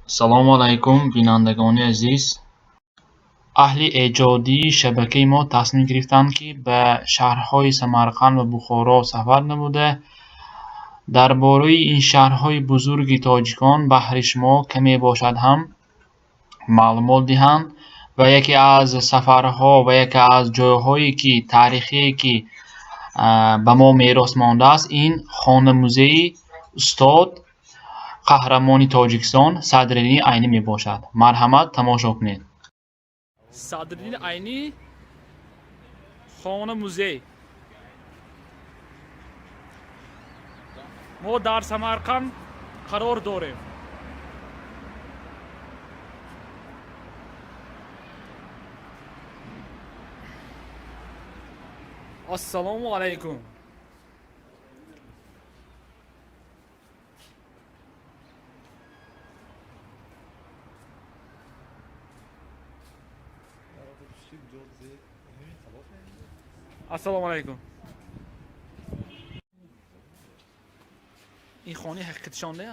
Салому алайкум, бинандагони азиз. Аҳли эҷодии шабакаи мо тасмим гирифтанд, ки ба шаҳрҳои Самарқанд ва Бухоро сафар намуда, дар бораи ин шаҳрҳои бузурги тоҷикон баҳри шумо каме бошад ҳам маълумот диҳанд ва яке аз сафарҳо ва яке аз ҷойҳое ки таърихие ки ба мо мерос мондааст, ин хона-музейи устод қаҳрамони Тоҷикистон Садриддини Айнӣ мебошад. Марҳамат, тамошо кунед. Садриддини Айнӣ, хона-музей. Мо дар Самарқанд қарор дорем. Ассалому алайкум. Ассалому алайкум. Ин хонаи ҳақиқатишонда?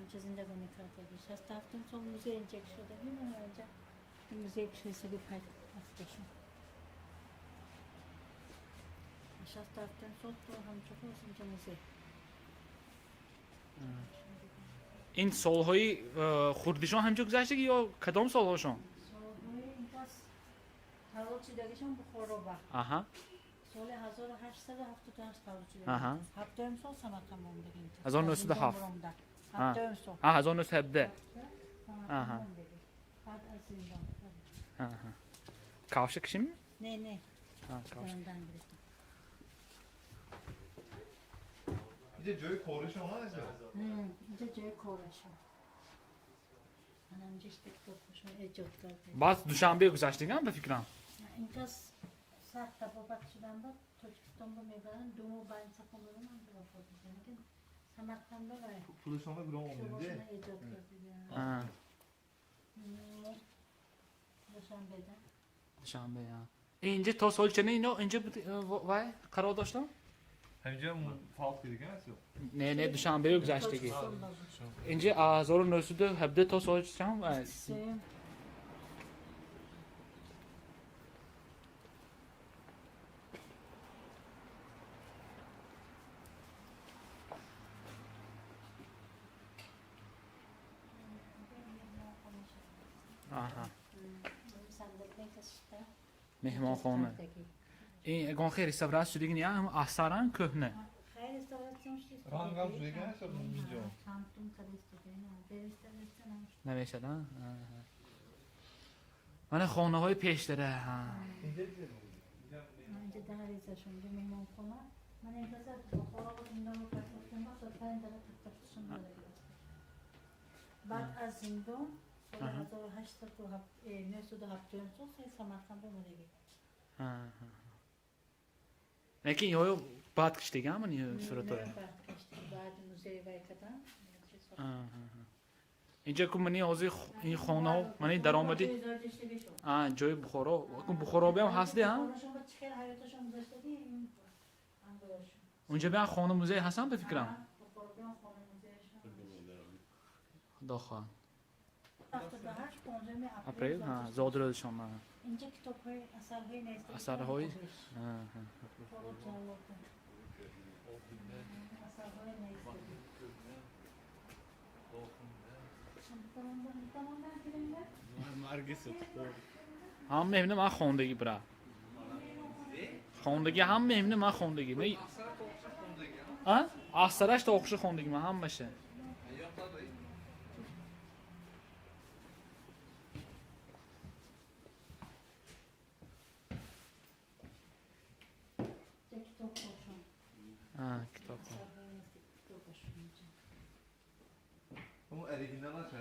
Инҷа зиндагонӣ кардаги. 67-ум сол музей инҷа кушодаги, мана инҷа музей кушодаги пайвасташон. 67-ум сол то ҳамчо боз инҷа музей. Ин солҳои хурдишон ҳамҷо гузаштаги ё кадом солҳошон? Солҳои ин кас таваллуд шудагишон Бухоро ба. Соли 1878 таваллуд шудагӣ. 70-ум сол Самарқанд омдаги. 1907. 70-ум сол. 1917. Самарқанд омдаги. Баъд аз зиндон. Кавша кишими? Не, не. Кавша. Зиндан гирифтам. Инҷа ҷои коришон ҳаст? Инҷа ҷои корашон. Мана инҷа китобҳошон эҷод карда. Баъд Душанбе гузаштаган, ба фикрам. Ин кас сахт табобат шудан ба Тоҷикистон ба мебаранд, 2 моҳ больница хондадан ҳамҷо вафот мекунад. Лекин Самарқанда вай Пулашонро гиром омдем. китобҳошона эҷод карда. Душанбеда. Душанбе. Инҷа то соли чанд ино инҷа вай қарор доштам? Ҳаминҷа фавт кардаган аст? Не, не, Душанбе гузаштагӣ. Инҷа 1917 то соли чанд вай? Сеюм. Меҳмонхона. Ин ягон хел реставратсия шудагӣ не, ҳам асаран кӯҳна. Рангам шудаган аст инҷо? Намешад, а? Мана хонаҳои пештара. Инҷа Инҷа даҳрезашон, инҷа меҳмонхона. Мана ин каса Бухоро зиндонро партофтан вақт панҷ тахташон додаги. Баъд аз зиндон соли 1870 сол саи Самарқанд омадагӣ. Лекин иҳоё баъд киштаган ман суратҳоя. Баъд музей вай кардан. Инҷа ку мани ҳозир ин хонаҳо мани даромади ҷои Бухоро. Бухоро биам ҳастди, а? Унҷа биам хона музей ҳастам, ба фикрам. Худо хоҳад. Апрел, зодрӯзшон. Инҷа китобҳои асарҳои навиштагӣ. Асарҳои? Асарҳои навиштагӣ. Ҳама ҳамина ман хондагӣ, бира. Хондагӣ ҳама ҳамина ман хондагӣ. А? Асараш то охири хондагӣ ман ҳамаша. Китоб. Ҳамон оригинал аст?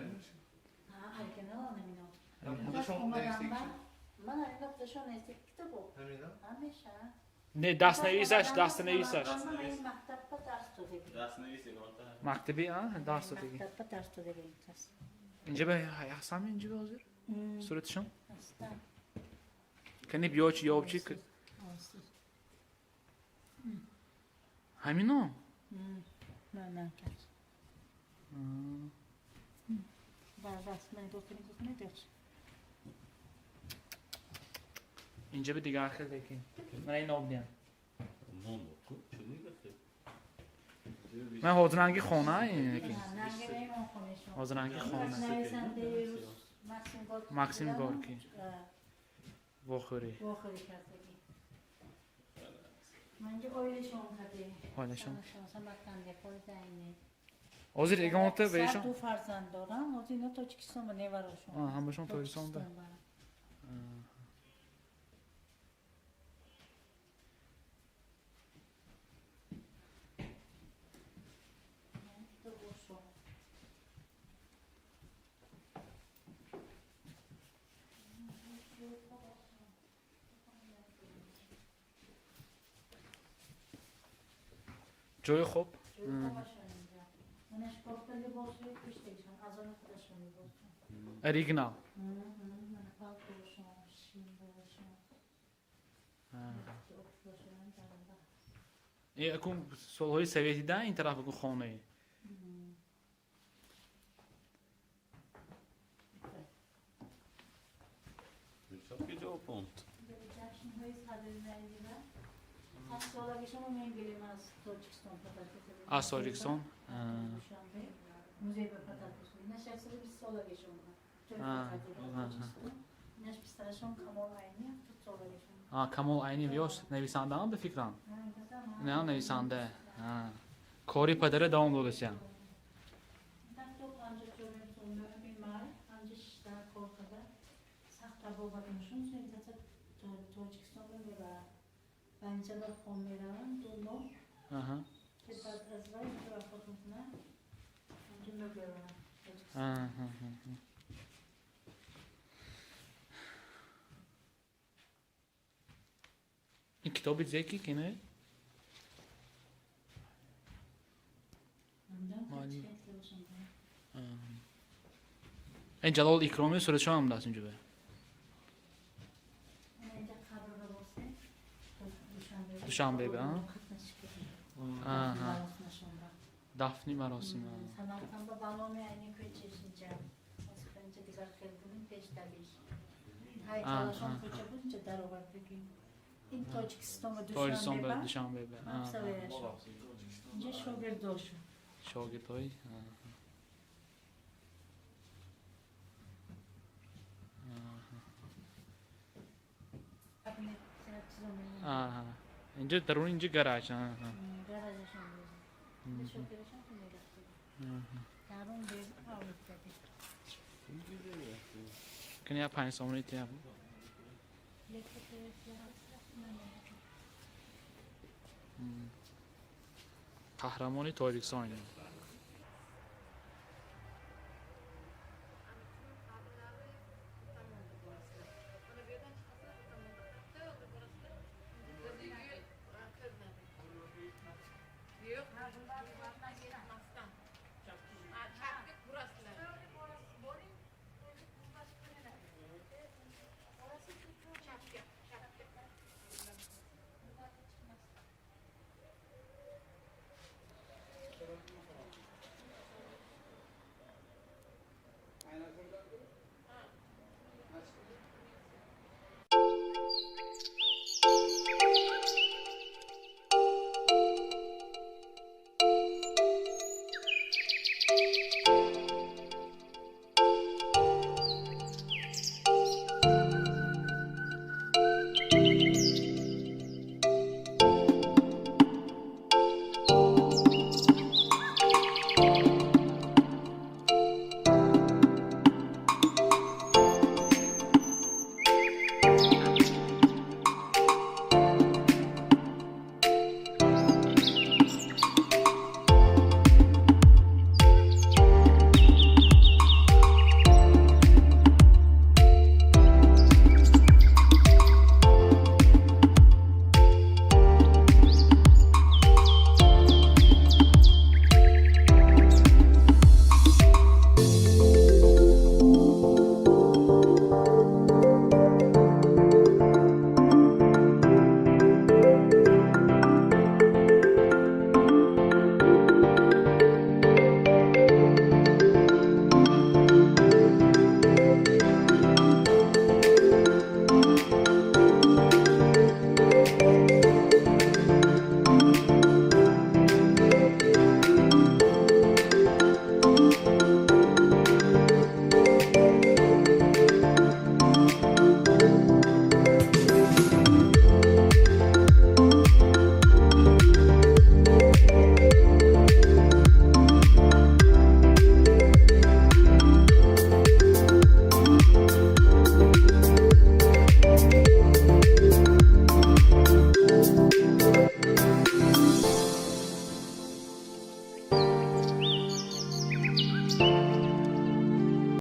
Оригинал ҳамино. Худашон навиштагишон? Мана ино худашон навиштаги китобо. Ҳамино? Ҳамеша. Не, дастнависаш, дастнависаш. Мактабба дарс додагӣ. Мактаби, а, дарс додагӣ. Мактабба дарс додагӣ ин кас. Инҷа ба ҳастам инҷа ба ҳозир? Суратишон? Ҳастам. Кани биёчи, ёбчи. Ҳамино? На, на. Дар даст ман нигоҳ кунед, кунед яхши. Инҷа би дигар хел лекин. Мана ин обдиям. Ман ҳозиранги хона ин лекин. Ранги меҳмонхонашон. Ҳозиранги хона. Нависандаи рус Максим Горкий. Максим Горкий. Вохӯрӣ. Вохӯрӣ кардагӣ. Манҷа оилашон кардем. Оилашон. Самарқанде Фойзайни. Ҳозир эгонта ба ишон. Ду фарзанд дорам. Ҳозир ино Тоҷикистон ба неварошон. Ҳамашон Тоҷикистонда. Ҷои хоб? Оригинал. Акун солҳои советӣ да ин тараф акун хонаи. Аз Тоҷикистон? Камол Айни ёш нависандаам ба фикрам? Не, нависанда. Кори падара давом додасиям. Ин китоби зеки кине? Ин Ҷалол Икромӣ суратшон омадааст инҷо бе. Душанбе бе, а? Дафни маросим. Самарқанд ба номи Айни кӯчаш инҷа. Инҷа дигар хел будем пештариш. Ҳайкалашон кӯча буд, инҷа даровардагӣ. Ин Тоҷикистон ба Тоҷикистон ба Душанбе. Душанбе бе. Инҷа шогирдошон. Шогирдҳои. Инҷа даруни инҷа гараж. Гаражашон. Кани я 5 сомонӣ тия. Қаҳрамони Тоҷикистон.